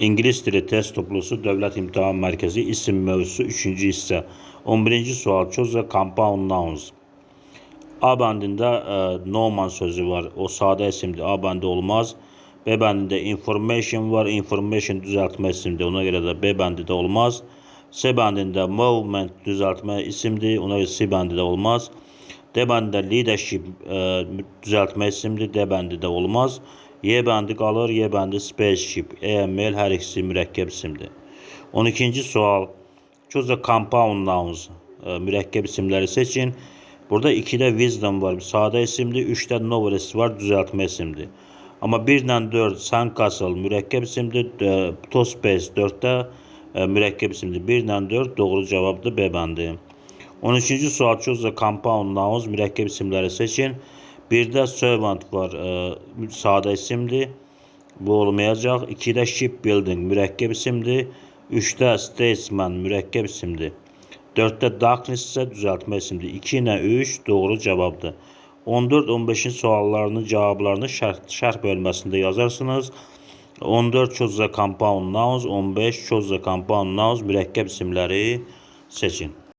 İngilis dili test toplusu Dövlət İmtahan Mərkəzi isim mövzusu 3-cü hissə. 11-ci sual, choose the compound nouns. A bəndində no man sözü var. O sadə isimdir. A bəndi olmaz. B bəndində information var. Information düzəltmə isimdir. Ona görə də B bəndi də olmaz. C bəndində movement düzəltmə isimdir. Ona görə C bəndi də olmaz. D bəndində leadership düzəltmə isimdir. D bəndi də olmaz. Y bəndi qalır. Y bəndi spaceship. E, M, L hər ikisi mürəkkəb isimdir. 12-ci sual. Choose the compound nouns. Mürəkkəb isimləri seçin. Burada 2-də wisdom var, bir sadə isimdir. 3-də novelist var, düzəltmə isimdir. Amma 1 ilə 4 sandcastle mürəkkəb isimdir. Toothpaste 4-də mürəkkəb isimdir. 1 ilə 4 doğru cavabdır, B bəndi. 13-cü sual, choose the compound nouns, mürəkkəb isimləri seçin. 1-də servant var, sadə isimdir. Bu olmayacaq. 2-də shipbuilding mürəkkəb isimdir. 3-də statesman mürəkkəb isimdir. 4-də darkness isə düzəltmə isimdir. 2 ilə 3 doğru cavabdır. 14-15-ci suallarının cavablarını şərh bölməsində yazarsınız. 14 choose the compound nouns, 15 choose the compound nouns, mürəkkəb isimləri seçin.